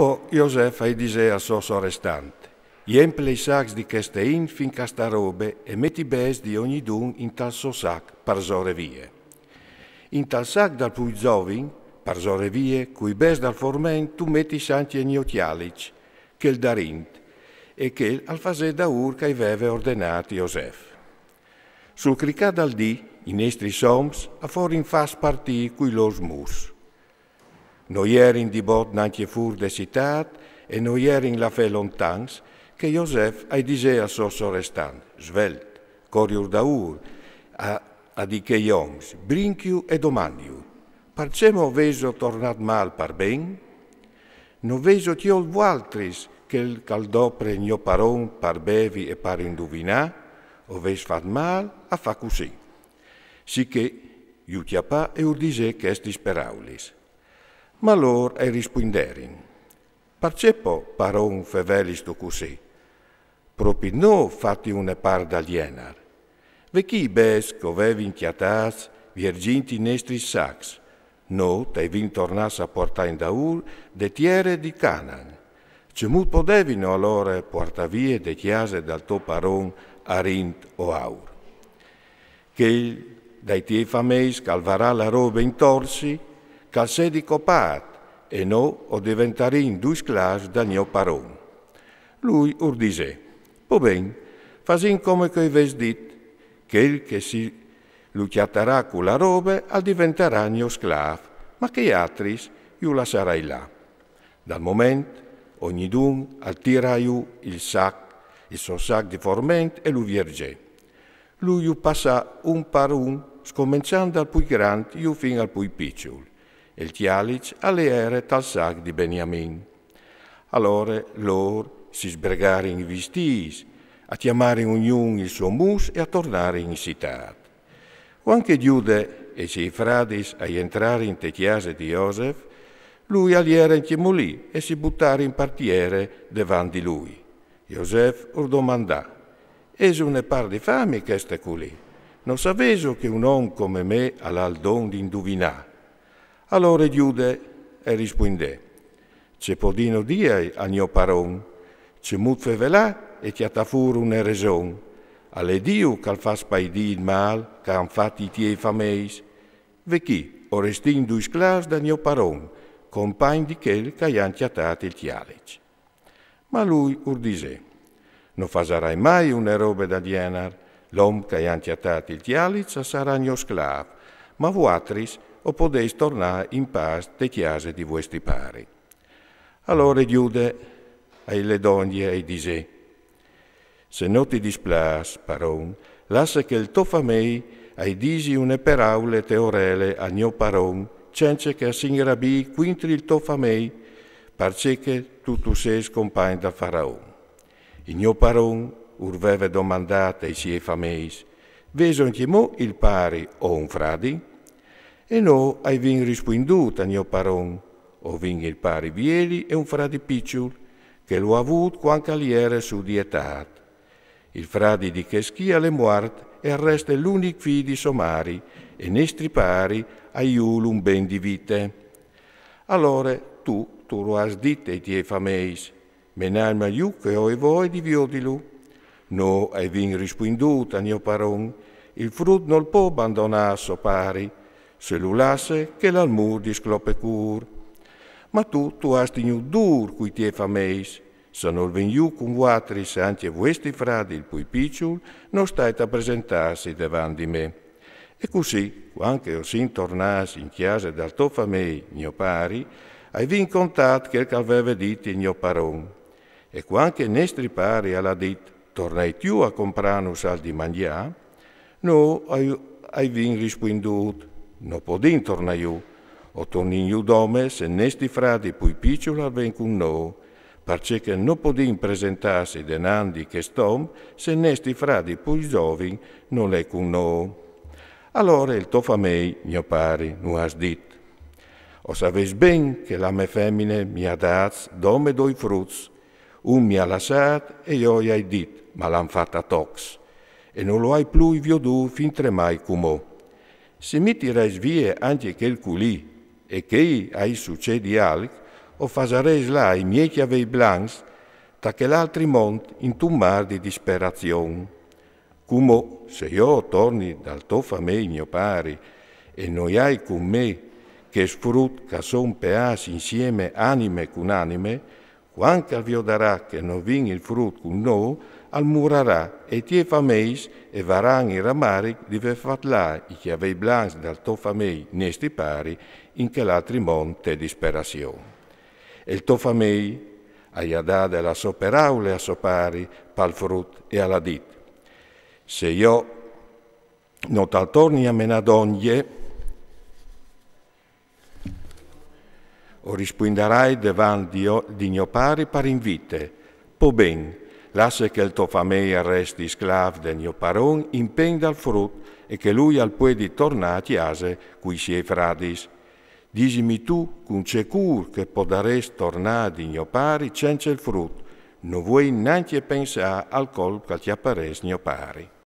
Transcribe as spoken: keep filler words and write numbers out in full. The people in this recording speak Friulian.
Po Josef ai disè al so sorestant: «Jemple i sacs di cheste int fin ca sta robe e meti bes di ognidun intal so sac par zore vie. Intal sac dal plui zovin, par zore vie, cui bes dal forment tu metis ancje gno cjaliç, chel darint», e chel al fasè daûr ca i veve ordenât Josef. Sul cricâ dal dì, i nestris oms a forin fats partî cui lôr mus. No jerin di bot nancje fûr de citât e no jerin là fè lontans, che Josef ai disè al so sorestant, svelt, coriur daûr, a, a di chei oms: «Brincju e domandju: parcè mo vêso tornât mâl par ben? No vêso cjolt vualtris chel che al dopre gno paron par bevi e par induvinâ? O vês fat mâl a fâ cussì.» Sichè ju cjapà e ur disè chestis peraulis. Ma lôr ai rispuinderin: «Parcè po, paron, fevelistu cussì? Propit nô fâti une part dal jenar. Ve chi i bes che o vevin cjatâts vierzint i nestris sacs, nô t'ai vin tornâts a puartâ indaûr de tiere di Canan. Cemût podevino alore puartâ vie de cjase dal to paron arint o aur? Chel dai tiei fameis che al varà la robe in torsi, che al sedi copât, e nô o deventarìn doi sclâfs dal gno paron.» Lui ur disè: «Po ben, fasìn come che o vês dit: chel che si lu cjatarà cu la robe al deventarà gno sclâf, ma chei altris ju lassarai là.» Dal moment, ognidun al tirà jù il sac, il so sac di forment, e lu vierzè. Lu ju passà un par un, scomençant dal plui grant jù fin al plui piçul, e il cjaliç al jere tal sac di Beniamin. Alore lôr si sbregarin i vistîts, a cjamarin ognun il so mus e a tornarin in citât. Cuant che Gjude e i siei fradis a jentrarin inte cjase di Josef, lui al jere ancjemò li e si butarin par tiere devant di lui. Josef ur domandà: «Ese une part di fami cheste culì? No savêso che un om come me al à il don di induvinâ?» Alore Gjude e rispuindè: «Ce podìno dî al gno paron? Cemût fevelâ e cjatâ fûr une reson? Al è Diu che al fâs paidî il mâl che a àn fat i tiei fameis. Ve chi, o restìn doi sclâfs dal gno paron, compagn di chel che a àn cjatât il cjaliç.» Ma lui ur disè: «No fasarai mai une robe dal gjenar. L'om che a àn cjatât il cjaliç al sarà gno sclâf, ma vualtris o podês tornâ in pâs te cjase di vuesti pari.» Alore Gjude ai lè dongje e ai disè: «Se no ti displâs, paron, lasse che il to famei al disi une peraule te orele al gno paron, cence che si ingrabî cuintri il to famei, parcè che tu tu sês compagn dal faraon.» Il gno paron ur veve domandât ai siei fameis: «Vêso ancjemò il pari o un fradi?» E nô ai vin rispuindût al gno paron: «O vin il pari vieli e un fradi piçul, che lu à vût cuant che al jere sù di etât. Il fradi di chest chi al è muart e al reste l'unic fi di sô mari, e nestri pari a jûl un ben di vite.» Alore tu, tu lu âs dit ai tiei fameis: «Menaitmel jù che o ai voie di viodilu.» Nô ai vin rispuindût al gno paron: «Il frut nol pò bandonâ so pari, se lu lasse chel al mûr di sclopecûr.» Ma tu, tu âs tignût dûr cui tiei fameis: «Se nol ven jù cun vualtris ancje vuesti fradi il plui piçul, no stait a presentâsi devant di me.» E cussì, cuant che o sin tornâts in cjase dal to famei, gno pari, ai vin contât chel che al veve dit il gno paron. E cuant che nestri pari al à dit: «Tornait jù a comprânus alc di mangjâ», nô ai, ai vin rispuindût: «No podìn tornâ jù. O tornìn jù dome se nestri fradi plui piçul al ven cun nô, parcè che no podìn presentâsi denant di chest om se nestri fradi plui zovin nol è cun nô.» Alore il to famei, gno pari, nu âs dit: «O savês ben che la mê femine mi à dâts dome doi fruts, un mi à lassât e jo i ai dit, ma l'àn fat a tocs, e no lu ai plui viodût fin tremai cumò. Se mi tirais vie ancje chel culì, e che i ai sucedi alc, o fasarès là i miei chavei blancs ta chel altri mont intun mar di disperazion. Cumò, se jo torni dal to famei gno pari e no i ai cun me chest frut ch'a son peàs insieme anime cun anime, cuant ch'al viodarà che no vin il frut cun no, al murarà e i tiei fameis a varan il ramaric di vè fat là i chavei blancs dal to famei nestri pari in chel altri mont te disperazion. E il to famei a i à dade la so peraule a so pari pal frut e al à dit: Se jo no tal torni a menà dongje, o rispuindarai devant di, di gno pari par invite. Po ben, lasse che il to famei al resti sclav de gno paron in pen dal frut e che lui al puedi tornà a cjase cui siei fradis. Disimi tu cun ce cur che podarès tornà di gno pari cence il frut. No vuei nancje pensà al colp ch'al cjaparès gno pari.